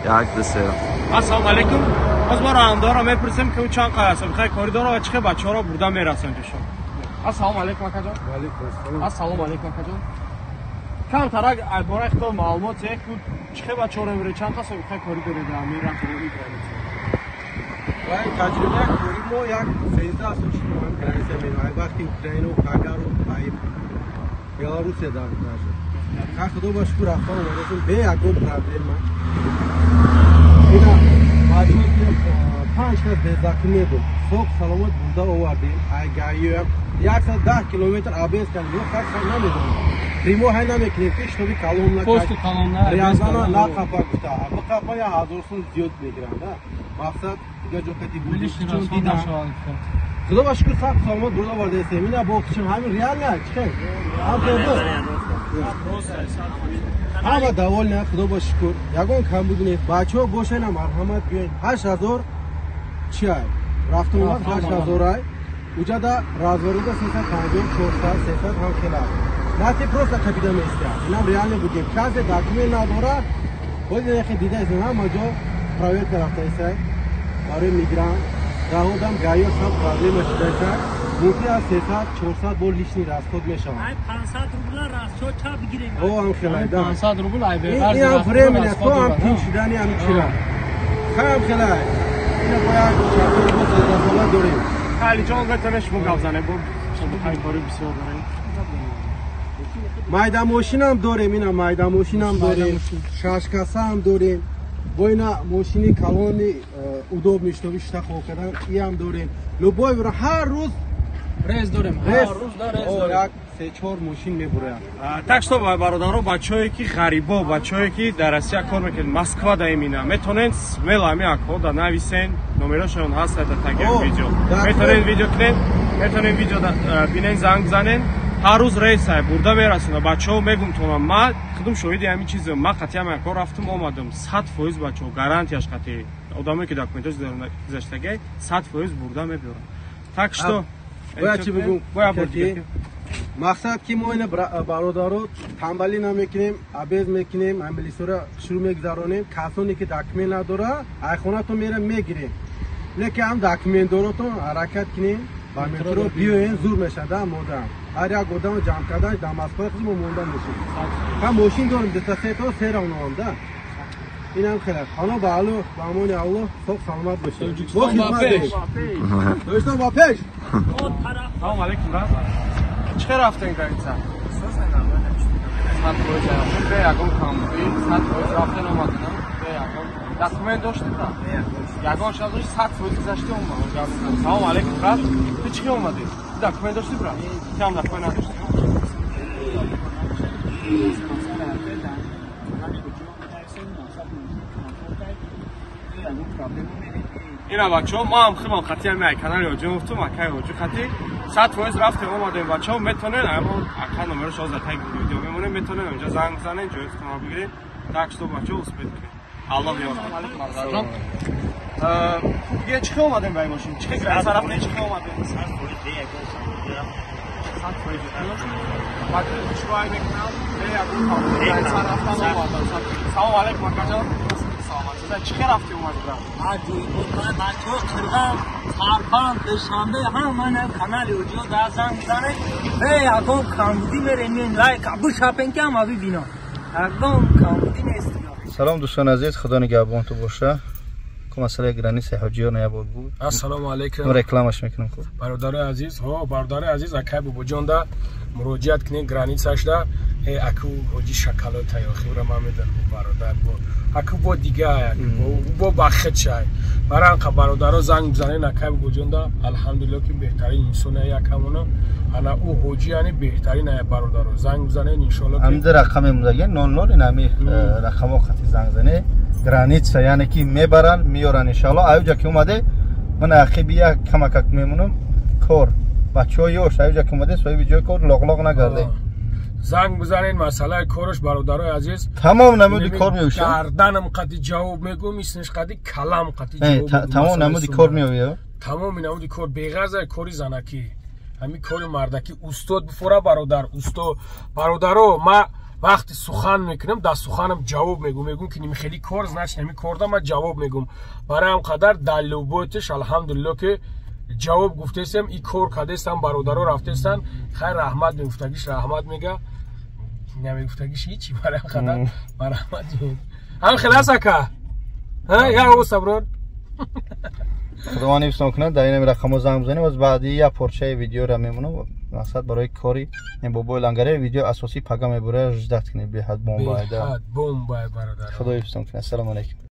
1 2 3. Ассалому алайкум. Боз мо роҳандоро мепурсем, ки ӯ чанд қадр собиқаи корӣ дорад ва чӣ хел бачаҳоро бурда мерасонад ҷошон. Ассалому алайкум, акаҷон. Ва алайкум ассалом. Ассалому алайкум, акаҷон. Камтарак аз бораи худтон маълумот диҳед, ки чӣ хел бачаҳоро мебаред, чанд қадр собиқаи корӣ доред дар ҳамин роҳи граница? Вай, таҷрибаи кори мо як 13 сол шуд, мо ҳам граница меравем. Ай вақти Украину, Хагару, ай Беларусия дар даже. Ха, худо ба шукр, рафтан омадасем бе ягон проблема. Ина бачаҳо 5 кас безакуме буд. Соқ саломат бурда овардем. Ай гаиёям 110 километр объезд кардем. Хак хак намедонем. Примо ҳай намекунем, ки чтобы колонна Посту колонна Рязана нақапа гуфта. Бақапа я 1000 сум зиёд мегиранд, да. Мақсад дига ҷо кати буд. Чун дидам. Худо ба шукр, сақ саломат бурда овардесем. Ина бо чун ҳамин реально чӣ хел? Ҳам хел. Ҳама довольны, худо ба шукр. Ягон камбуд нест. Бачаҳо бошена, марҳамат, биёед. 8000 чи ай? Рафту омад 8000 ай. Уҷада разворота 350, 400, 300 ҳам хел аст. Нати просто капида местиям. Инам реально будем. Касе документ надорад, боз яхе дидаесем, ҳама ҷо проверка рафтаесай барои мигрант. Раҳодам гаёш ҳам проблема шудаесай. Мумкин аз 300, 400 бор лишний расход мешавад. Ай 500 рубла расход ча бигирем? О, ҳам хелай, да. 500 рубл ай беғарз. Ин ҳам временно, то ҳам тинч шудани ҳами чира. Ҳам хелай. Ина бо як шафери бо 13 сола дорем. Алиҷон, метавонед шумо гап занед, бо собиқаи корӣ бисёр дорем. Майда мошинам дорем, ина майда мошинам дорем, шашкасаам дорем. Бо ина мошини калони удобный, чтобы шита хоб кардан, иам дорем. Любой ҳар рӯз рейс дорем. Ҳар рӯз да рейс дорем. Як се-чор мошин мебурад. Так что, бародаро, бачаҳое ки ғарибо, бачаҳое ки дар Россия кор мекунед, Москва да имина, метавонед смело ҳами акҳо да нависен, номерошон ҳаст дар таги видео. Метавонед видео кунед, метавонед видео бинен, занг занен. Ҳар рӯз рейсай бурда мерасонад. Бачаҳо, мегум тонам, ман худум шоҳиди ҳамин чизам. Ман қатъи ҳамин кор рафтум омадам. 100% бачаҳо гарантияш қатъи. Одамое ки документош гузаштагай, 100% бурда мебиёранд. Так что бояд чӣ бигум? Бояд бор дига. Мақсад ки мо ина бародаро тамбалӣ намекунем, объезд мекунем, амилисора шурӯъ мегузаронем. Касоне ки документ надора, айхонатон мерам мегирем. Лекин ҳам документдоротон ҳаракат кунем, ба метро биёен, зур мешавад модам. Ҳар як одам ҷамъ кардан дар Москва худ мо монда мешем. Ҳам мошин дорем, дута сето серавноам, да. Инам хеле. Хано ба Аллоҳ, ба амони Аллоҳ, соқ саломат бошед. Бо хидмат дорем. Тоҷикистон ба пеш. Салом алейкум, брат. Чӣ хел рафтем граница? 100% рафтем, бе ягон камбудӣ, 100% рафтен омадем, бе ягон. Документ доштӣ, брат? Ягон шаз дошти, 100% гузашти омад. Салом алейкум, брат. Ту чӣ хел омадӣ? Ту документ дошти, брат? Ту ҳам документ надошти? Ина бачаҳо, ма ҳам худам қатъи ҳами ай канали Ҳоҷӣ гуфтум, акай Ҳоҷӣ қатъи 100% рафтем омадем. Бачаҳо, метавонед ҳамон ака номерош ҳозир дар таги видео мемонем, метавонед онҷо занг бизанед, ҷои худтонро бигиред. Так что, бачаҳо, успеть кунед. Аллоҳ ёр. Бародарҷон. Хуб, дига чӣ хел омадем ба ин мошин? Чӣ хел граница рафтем, чӣ хел омадем? 100%. Бачаҳо, чӣ вай мекунам? Бе ягон граница рафтан омадан. Салом алейкум, акаҷон. Саломат. Чӣ хел рафтем омадем, брат? Бачаҳо Қирғам, Сарбанд, Душанбе ҳама канали Ҳоҷиё дар занг мезанед. Бе ягон камбудӣ мерем, лайк бишапен, ки ҳама бибинам. Ягон камбудӣ нест. Салом, дӯстони азиз, худо нигаҳбонту боша. Ку масъалаи граница ҳоҷиён я бор буд. Ассалому алайкум. Рекламаш мекунам ку. Бародарои азиз, ҳо, бародарои азиз, акай бобоҷонда муроҷиат кунед границашда. Аку ҳоҷи шоколад охира ман медонам, бародар, бо аку бо дига бо бахт шай. Баранқа бародаро, занг бизанед акай бобоҷонда. Алҳамдулилло, ки беҳтарин инсон якамона. Ана ӯ ҳоҷи, яъне беҳтарин ая. Бародаро, занг бизанед, иншоалло. Ҳамин рақаме мудаги 00, ин ҳами рақамҳо қати занг занед. Граница, яъне ки мебаранд, меёранд, иншоалло. Аюҷа ки омаде, ман ақиби як камакак мемонам кор. Бачаҳо ёш, аюҷа ки омаде, соҳиби ҷои кор лоғлоғ нагарде. Занг бизанед, масъалаи кораш, бародарои азиз. Тамом намуди кор меошад. Гарданам қади ҷавоб мегӯм, исниш қади калам қади ҷавоб. Тамом намуди кор меояд. Тамоми намуди кор, беғарза кори занакӣ, ҳамин кори мардакӣ устод бифора, бародар, устод. Бародаро, ма Вақти сухан мекунам, дар суханам ҷавоб мегӯм, мегӯм ки хеле кор, значит ҳами корда ман ҷавоб мегӯм. Барои ҳам қадар дар любойташ алҳамдулилло ки ҷавоб гуфтесем, и кор кардестан, бародаро рафтестан. Хайр, раҳмат мегуфтагиш раҳмат мега, намегуфтагиш ҳичи. Барои ҳам қадар марҳамат. Ҳам хелас ака, я саброр. Худованд ҳифзтон кунад. Дар ин рақамҳо занг бизанем. Боз баъди як порчаи видеоро мемонам, мақсад барои кори ин бобои лангаре. Видео асосӣ пага мебурад, ждать кунед. Беҳад бомба. Бомба, бародар. Худо ҳифзтон кунад. Ассалому алайкум.